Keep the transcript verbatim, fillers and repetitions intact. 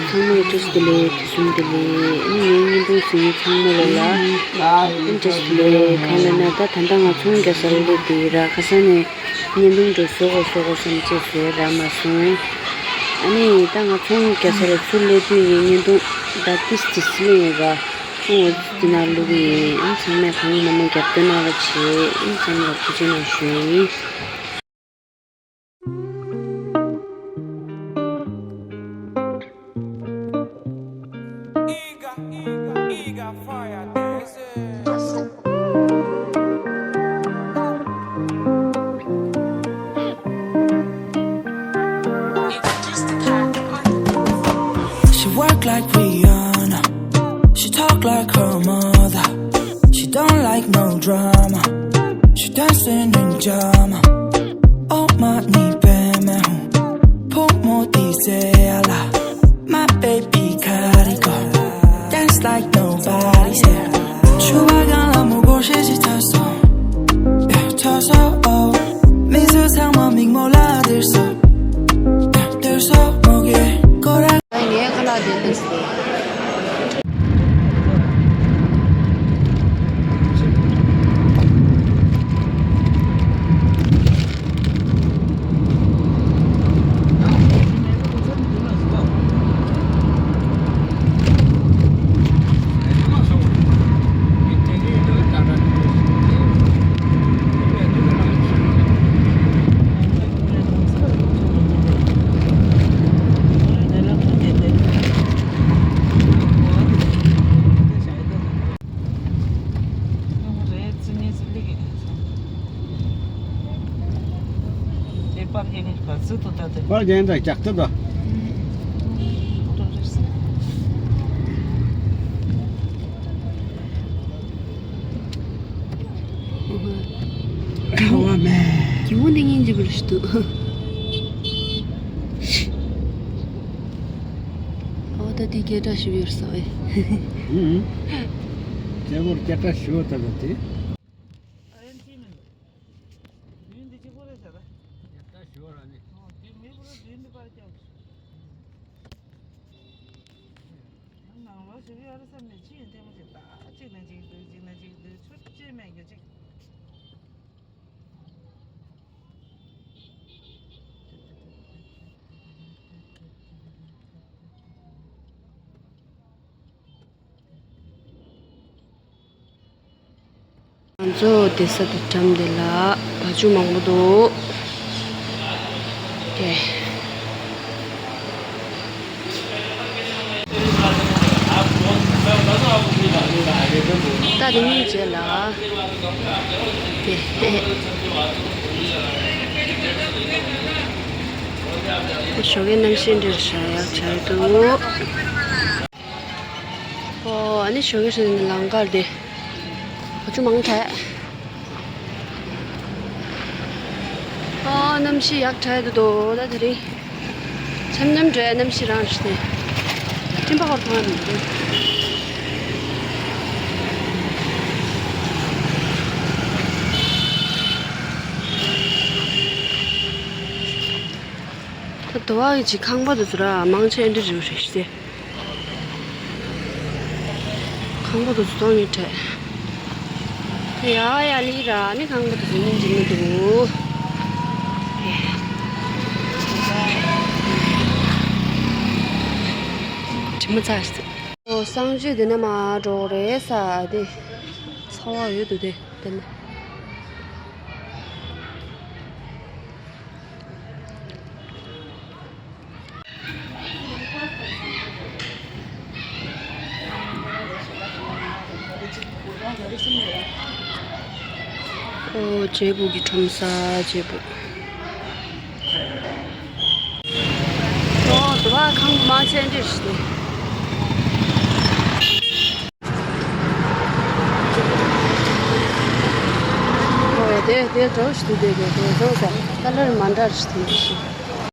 ཚང་མ་ལ་བཀྲ་ཤིས་བདེ་ལེགས། དུས་གསུམ་བདེ་ལེགས། ཨ་ནི་ངའི་བརྙན་ཐུང་གཟིགས་མཁན་ཚང་མ་ལ་ལ་ཨ་ནི་བཀྲ་ཤིས་བདེ་ལེགས། གང་ལབ་ན་ད་ད་ལྟ་ང་ཚོང་རྒྱག་ས་ལ་སླེབས་བསྡད་ཡོད་ར། ཁ་སང་ནས་བརྙན་ཐུང་འདྲ་བཟོ་དགོས་བཟོ་དགོས་བསམ་བྱས་བཟོས་རག་མ་སོང་། ཨ་ནི་ད་ང་ཚོང་རྒྱག་ས་ལ་ཚུར་སླེབས་དུས་ངའི་བརྙན་ཐུང་ད་ཏིས་ཏིས་སླེབས་ཡོད་ར། ཁོང་འོ་ཙི་ན་བླུག་གི་ཡིན། ཨ་ནི་ཚང་མས་གང་མང་མང་རྒྱབ་སྐྱོར་གནང་རོགས་བྱེད། ཨ་ནི་ཚང་མ་ལ་ཐུགས་རྗེ་གནང་ཞུ་ཡ་ཡིན། She work like Rihanna. She talk like her mother. She don't like no drama. She dancing in drama. Oh my, ni pe me hu. Pu mo ti se ala. My baby carico. Dance like nobody's there. Chuba gan la mo go she she taso. Yeah, taso oh. Mizu sang ma ming mo la der so. Yeah, der so mo ge. Kora. ངའི་ཁ་ལག་དེ་ལས་སོ། པར་རྒྱན་དང་རྒྱག་ཐབས་དང་། ཁ་བ་མེད། སྐྱིད་པོ་འདི་ཉིན་གྱི་བུ་ལ་ཞུ་འདུག་ཨོ་ད་དེ་སྐད་གྲགས་ཞིག་ཡོད་ས་བས། ཧུམ། སྐྱེ་བོར་སྐད་གྲགས་ཞུ་བ་ལྟ་བུ་དེ། ཨ་ཡན་ཅི་མིན། ཡུན་འདི་གཅིག་པོ་རེད་ཟེར། སྐད་གྲགས་ཞུ་བ་ར་ནི། ཨོ་དེ་མི་བུ་ར་ཡུན་འདི་པར་སྐྱབས། ནང་ལོགས་ཞིག་ཡོད་རེད་བསམ་ནས་ཕྱི་ཡི་ལྟད་མོ་ཅིག་ལྟ། གཅིག་ནས་གཅིག་འདུག་གཅིག་ནས་གཅིག་འདུག་ཆུ་ཅེ་མེད་རྒྱུ་གཅིག་ང་ཚོ་བསྡད་ས་དེ་འགྲམ་དེ་ལ་བ་ཕྱུགས་མང་པོ་འདུག་དེ། ད་དེ་གཉིས་རྗེས་ལ། དེ། ཞོགས་ཀའི་གནམ་གཤིས་འདྲ་ཞིག་ཡག་ཆགས་འདུག་ཨོ། ཨ་ནི་ཞོགས་ཀའི་ཧྲེང་ནི་ལམ་ཁར་དེ། བ་ཕྱུགས་མང་དྲགས། ཨོ། གནམ་གཤིས་ཡག་དྲགས་འདུག་ད་དེ་རིང་། འཆམ་འཆམ་འདྲ་གནམ་གཤིས་རང་རེད་དེ། སྤྲིན་པ་ཧོར་ཐོང་ཡ་མི་འདུག་ད་དུ་བ་གི་ཅིག་ཁང་པ་དེ་ཚོ་ར་མང་ཆེ་འདི་རེད་རེད་དེ། ཁང་པ་དེ་ཚོ་སྟོང་ཉིད་རེད། ཡ་ཡ་ལི་ར་ནི་ཁང་པ་དེ་ཚོ་སྙིང་རྗེ་མི་འདུག་དྲི་མ་ཚ་ཞིག་ཨོ། གསང་སྤྱོད་དེ་ནས་མར་འགྲོ་དགོས་རེད་ས་དེ། ཚ་བ་ཡོད་འདུག་དེ་དེ་ནས། ཨོ། བྱེད་པོ་གི་ཁྲོམ་ས་བྱེད་པོ། ཨོ། དུ་བ་ཁང་མ་ཆེན་འདྲ་ཞིག་འདུག་ཨོ། དེ་དེ་འགྲོ་ཞིག་འདུག་དེ་དེ་དེ་འགྲོ་ས་ཁ་ལར་མ་འདྲ་ཞིག་འདུག